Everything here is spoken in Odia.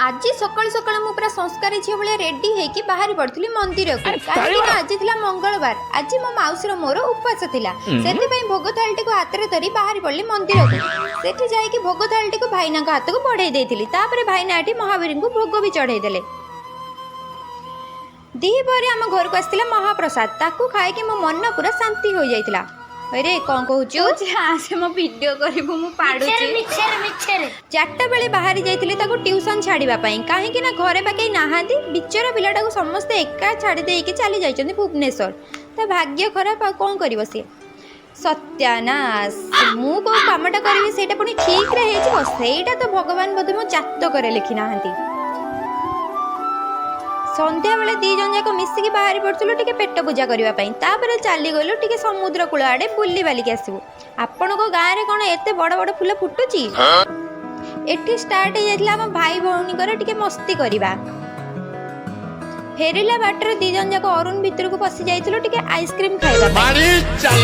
ଆଜି ସକାଳୁ ସକାଳୁ ମୁଁ ପୁରା ସଂସ୍କାରୀ ଝିଅ ଭଳିଆ ରେଡି ହେଇକି ବାହାରି ପଡିଥିଲି ମନ୍ଦିରକୁ, କାହିଁକି ନା ଆଜି ଥିଲା ମଙ୍ଗଳବାର। ଆଜି ମୋ ମାଉସୀର ମୋର ଉପବାସ ଥିଲା। ସେଥିପାଇଁ ଭୋଗ ଥାଳିଟିକୁ ହାତରେ ଧରି ବାହାରି ପଡିଲି ମନ୍ଦିରକୁ। ସେଠି ଯାଇକି ଭୋଗ ଥାଳିଟିକୁ ଭାଇନାଙ୍କ ହାତକୁ ବଢେଇ ଦେଇଥିଲି। ତାପରେ ଭାଇନା ଏଠି ମହାବୀରଙ୍କୁ ଭୋଗ ବି ଚଢେଇ ଦେଲେ। ଦ୍ୱିପହରେ ଆମ ଘରକୁ ଆସିଥିଲା ମହାପ୍ରସାଦ। ତାକୁ ଖାଇକି ମୋ ମନ ପୁରା ଶାନ୍ତି ହୋଇଯାଇଥିଲା। ଆରେ, କ'ଣ କହୁଛୁ? ଆସେ, ମୋ ଭିଡ଼ିଓ କରିବୁ, ମୁଁ ପାଡୁଛି। ମିଛରେ ମିଛରେ। 4ଟା ବେଳେ ବାହାରି ଯାଇଥିଲି ତାକୁ ଟ୍ୟୁସନ୍ ଛାଡ଼ିବା ପାଇଁ, କାହିଁକି ନା ଘରେ ବା କେହି ନାହାନ୍ତି। ବିଚରା ପିଲାଟାକୁ ସମସ୍ତେ ଏକା ଛାଡ଼ି ଦେଇକି ଚାଲି ଯାଇଛନ୍ତି ଭୁବନେଶ୍ୱର। ତା ଭାଗ୍ୟ ଖରାପ, ଆଉ କ'ଣ କରିବ ସିଏ? ସତ୍ୟାନାଶ! ମୁଁ କେଉଁ କାମଟା କରିବି, ସେଇଟା ପୁଣି ଠିକ୍ରେ ହେଇଯିବ, ସେଇଟା ତ ଭଗବାନ ବୋଧେ ମୋ ଜାତକରେ ଲେଖି ନାହାନ୍ତି। ସନ୍ଧ୍ୟାବେଳେ ଦି ଜଣ ଯାକ ମିଶିକି ବାହାରି ପଡ଼ୁଥିଲୁ ଟିକେ ପେଟ ପୂଜା କରିବା ପାଇଁ। ତାପରେ ଚାଲିଗଲୁ ଟିକେ ସମୁଦ୍ର କୂଳ ଆଡ଼େ ବୁଲି ବାଲିକି ଆସିବୁ। ଆପଣଙ୍କ ଗାଁରେ କ'ଣ ଏତେ ବଡ଼ ବଡ଼ ଫୁଲ ଫୁଟୁଛି? ଏଠି ଷ୍ଟାର୍ଟ ହେଇଯାଇଥିଲା ଆମ ଭାଇ ଭଉଣୀଙ୍କର ଟିକେ ମସ୍ତି କରିବା। ଫେରିଲା ବାଟରେ ଦି ଜଣ ଯାକ ଅରୁଣ ଭିତରକୁ ପଶି ଯାଇଥିଲୁ ଟିକେ ଆଇସ୍କ୍ରିମ୍ ଖାଇବା ପାଇଁ। ମାଡ଼ି ଚାଲ।